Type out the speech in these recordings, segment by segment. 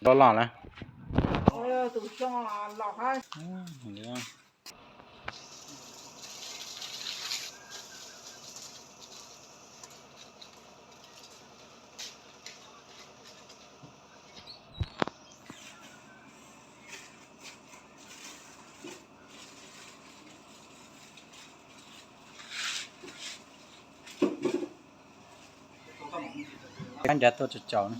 Los los na. Kab nrad tuaj tsaus tsaus na.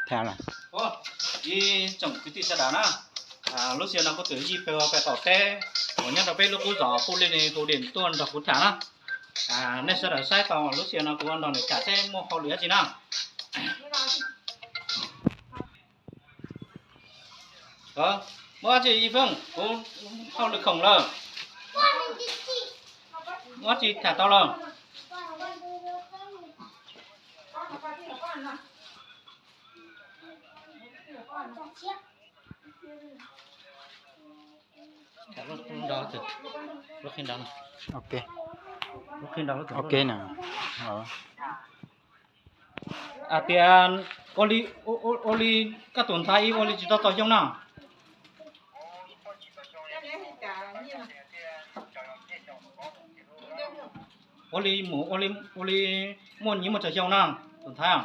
Tham lawm. Ib tsoom kwv tij sawv daws na, lub sij hawm no kuv tus yij pes ua pes qaum teb uas nyob rau peb lub qub zos Puj Lij ne hu điện tuaj nrog kuv tham na. Nej sawv daws saib tau lub sij hawm no kuv ua nrog nws tham seb muaj hauj lwm dab tsi na. Muaj dab tsi Yij Fooj, kuv hauj lwm khoom lawm. Muaj dab tsi tham tau lawm. Ok. Ok na. Hais tias ua li, ua li koj tus ntxhais ib ua li tsis tau txaus xyoo na? Ua li mus ua li muaj nyiaj muaj txaus xyoo na, tus ntxhais?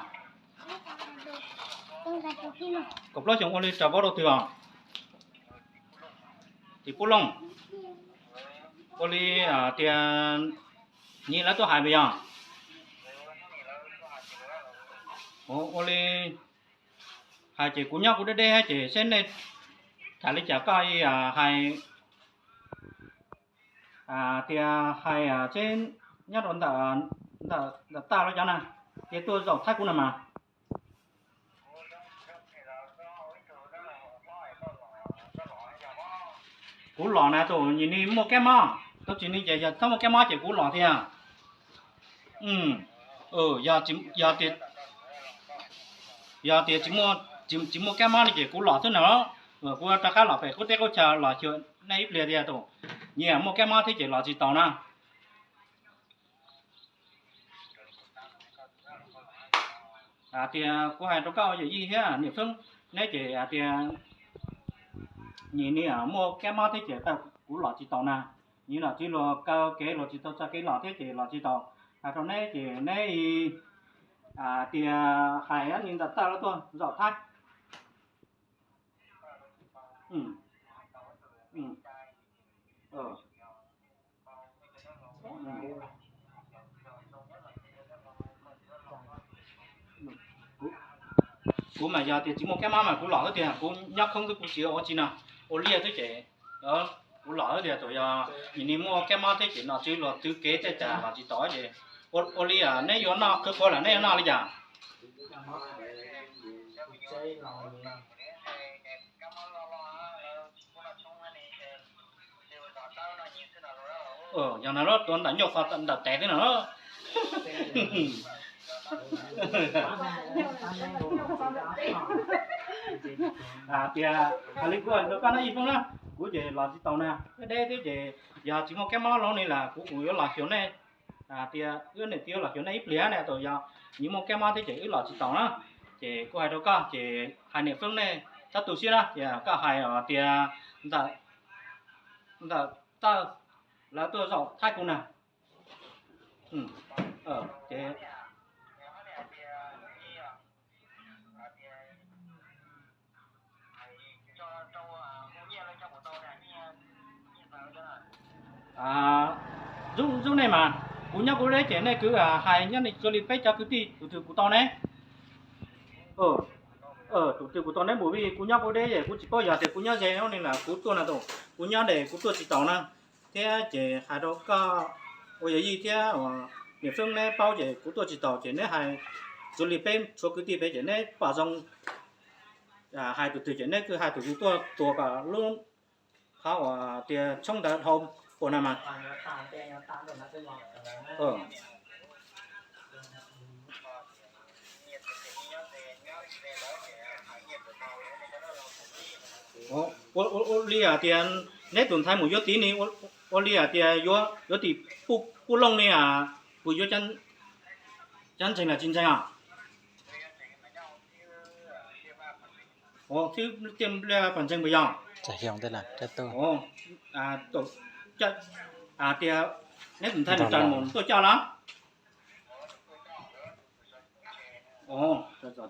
Kaum plaub xyoos ua li rau paub rau twg os? Tim Pub Looj. Ua li tias nyiaj lawv tuaj hais mas yog? Ua li hais ces kuv nyob kuv deb deb ces seb nej tham li cas koj hais tias hais seb nyob rau ntawm, ntawm Taj los cov na, ces tuaj zaum Thaib kuv na mas. Kuv los na tus nyim ne muaj kab mob, tus tsis ne ces yog txhob muaj kab mob ces kuv los thiab. Yog tias tsis muaj kab mob ne ces kuv los xwb na. Kuv rov qab los pem qub teb qub chaw los xyuas nej ib pliag tias tus nyim muaj kab mob thiab ces los tsis taus na. Hais tias kuv hais rau koj yawm yij thiab niam Foob, neb ces hais tias nyim ne muaj kab mob thiab ces kuv los tsis taus na. Nyim los tsis luag kaw kev, luag tsis tau txoj kev los thiab ces los tsis taus. Hais rau neb ces neb hais tias hais ntawm Taj los tuaj zaum Thaib. Kuv mas yog tias tsis muaj kab mob mas kuv los xwb tiag, kuv nyob khoob xwb kuv tsis ua tsi no, ua liaj xwb ces kuv los xwb tiag. Tus yog nyim ne muaj kab mob thiab ces nom tswv luag twv kev tej cas los tsis taus ces ua li neb yuav noj qhwv qhuav lawm neb yuav noj li cas? Yog no tuav ntawm nyuj qhov ntawm tes xwb no. Tias hais li kuv hais rau koj na Yij Foob na, kuv ces los tsis taus na, deb deb thiab ces yog tsis muaj kab mob los ne las kuv kuj yuav los xyuas nej, tias wb niam txiv yuav los xyuas nej ib pliag ne, tus yog nyim muaj kab mob thiab ces wb los tsis taus na. Ces kuv hais rau koj ces hais niam Foob nej txhob tu siab na, ces koj hais tias ntawm, ntawm Taj lawv tuaj zaum Thaib kuv na. Ces, Zub nej mas, kuv nyob kuv deb ces nej kwv hais nyob nej txhua li peb cov kwv tij tus twg kuv tau neb. Tus twg kuv tau neb npaum li kuv nyob kuv deb es kuv tsis paub yog tias kuv nyob ze ub ne los kuv tuaj no tus, kuv nyob deb kuv tuaj tsis taus na. Thiab ces hais rau koj ua yog yij thiab niam Foob neb paub ces kuv tuaj tsis taus ces neb hais txhua li peb txhua kwv tij peb ces neb pom zoo hais tus twg ces neb kwv hais tus twg tuaj tua kom lub qhov uas tias tshoob ntawd dhau ua no mas. Ua li hais tias neb tus ntxhais mus yuav txiv ne, ua li hais tias yuav tim Puj Looj ne, puas yuav cov ntseeg los tsis ntseeg os? Xib Tiaj Npliaj Paj Ntseeg puas yog? Tias neb tus ntxhais nws raws mus tuaj coj los?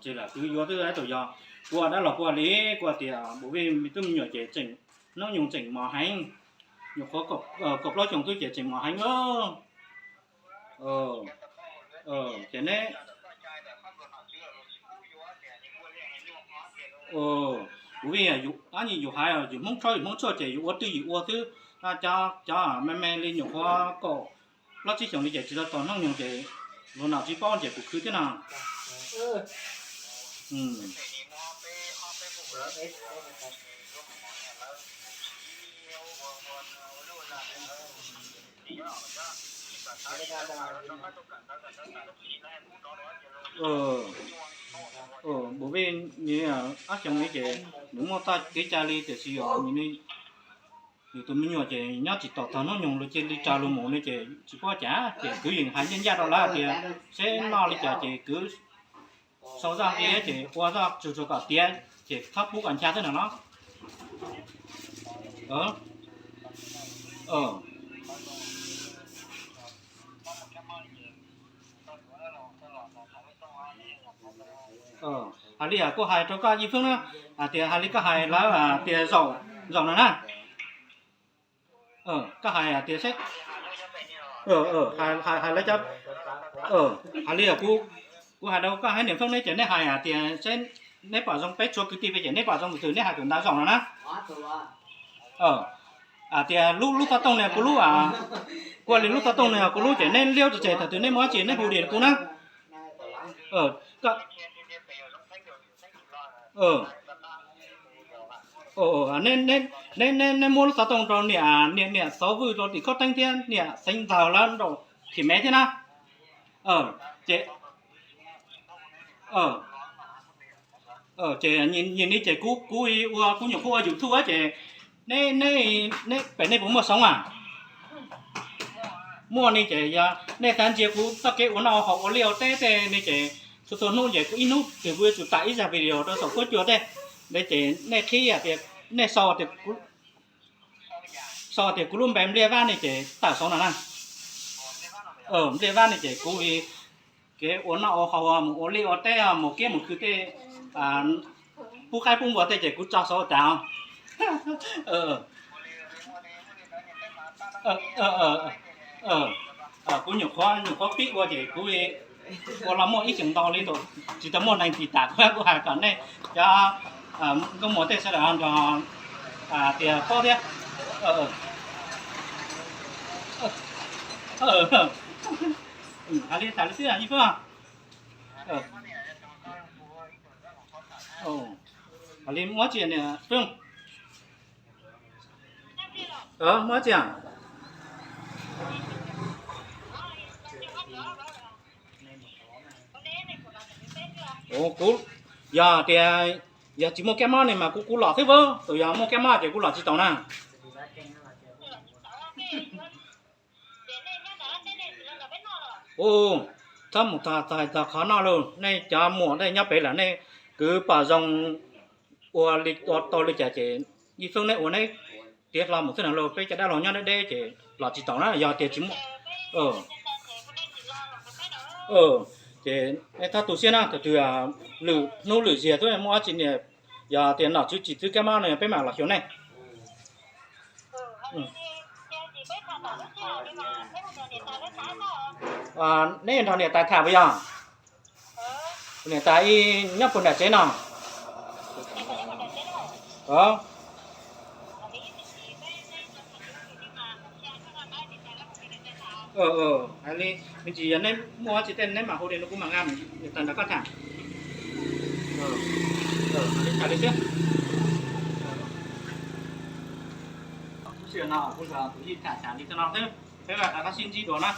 Tsis lam kwv yuav twb ib tug yog, kuv dab los kuv li, kuv tias npaum li me tub me nyuam ces tseem hnub nyoog tseem mos heev, nyuam qhuav kaum plaub xyoos xwb ces tseem mos heev. Ces neb, kuv vim ab yus hais yus Hmoob tshaj yus Hmoob tshaj ces yus ua twj yus ua xwb, cov cov me me li nyuam qhuav kaum plaub tsib xyoos li ces tsis tau txog hnub nyoog ces luag nom tsis paub ces kuv khwv thiab no. Npaum li ab xyoos li ces nws muaj txoj kev cai li tiam sis os, nws tus me nyuam ces nyob tsis tau txog hnub nyoog luag cia li raws luag mus ne ces tsis paub cas ces kwv yeej hais ncaj ncaj rau lawv tias seb noj li cas ces kwv sau zaj tias ces ua zaj tsuag tsuag kom tiav ces txhob pub kom ncha xwb no los. Hais li kuv hais rau koj Yij Fwb na, hais tias hais li koj hais lawv tias zaum no na, koj hais tias seb, hais lawv cov, hais li kuv hais rau koj haiv niam Fwb ne ces neb hais tias seb neb pom zoo peb txhua kwv tij peb ces neb pom zoo tus twg neb hais tus ntawd zaum no na. Hais tias lub lub xov tooj no kuv lub, kuv li lub xov tooj no kuv lub ces neb liab tso tseg thaum twg neb muaj dab tsi neb hu li kuv na. Neb muab lub xov tooj rau niam, niam Xauv Vwj rau tim Khob Teeb thiab niam Xeev Ntxawg lawv rau tim Mev thiab na. Ces, ces nyias li ces kuv, kuv ua kuv nyuam qhuav ua YouTube ces neb, neb pem nej puas muaj Xauv a? Muaj ne ces yog nej xav ntsia kuv txoj kev ua noj haus ua liaj ua teb tej ne ces txhua txhua hnub ces kuv ib hnub ces kuv yuav tsum tawm ib zaj video rau saum huab cua tej. Ntawd ces nej qhib tias, nej sau tias kuv lub npe Npliaj Vab ne ces tawm saum no na. Npliaj Vab ne ces kuv kev ua noj ua haus mus ua liaj ua teb mus kiab mus khw tej, pub qaib pub npua tej ces kuv tso saum tas. Kuv nyuam qhuav, nyuam qhuav pib ua ces kuv ua los muaj ib xyoos ntau li tus, tsis tau muaj neeg tiv tam kuv, kuv hais kom nej cov nkauj muam tej sawv daws nrog tias paub thiab. Hais li tas li xwb Yij Fwb. Hais li muab tsi niam Fwb. Muab tsi. Kuv, yog tias, yog tsis muaj kab mob ne mas kuv, kuv los xwb vab, tus yog muaj kab mob ces kuv los tsis taus na. Ua, txhob mus txog qhov noj lauj, nej cov muam nej nyob pem lawm nej kwv pom zoo ua li ua tau li cas ces Yij Fwb neb ua neb tiav hlo mus xwb na lauj, peb cov dab laug nyob deb deb ces los tsis taus na, yog tias tsis muaj. Ces nej txhob tu siab na, thaum twg lwm hnub lwm ziag twb muaj dab tsi niam, yog tias nom tswv tsis txwv kab mob no peb mam los xyuas nej. Neb nrog niam tais tham puas yog? Niam tais ib nyob puag nram tsev no. Hais li, me ntsis yog neb muaj tsis tej neb mam hu li no kuv mam nqa niam tais nrog koj tham. Hais li xwb. Tus yij tham tham li no xwb, peb mam rov qab sib ntsib dua na.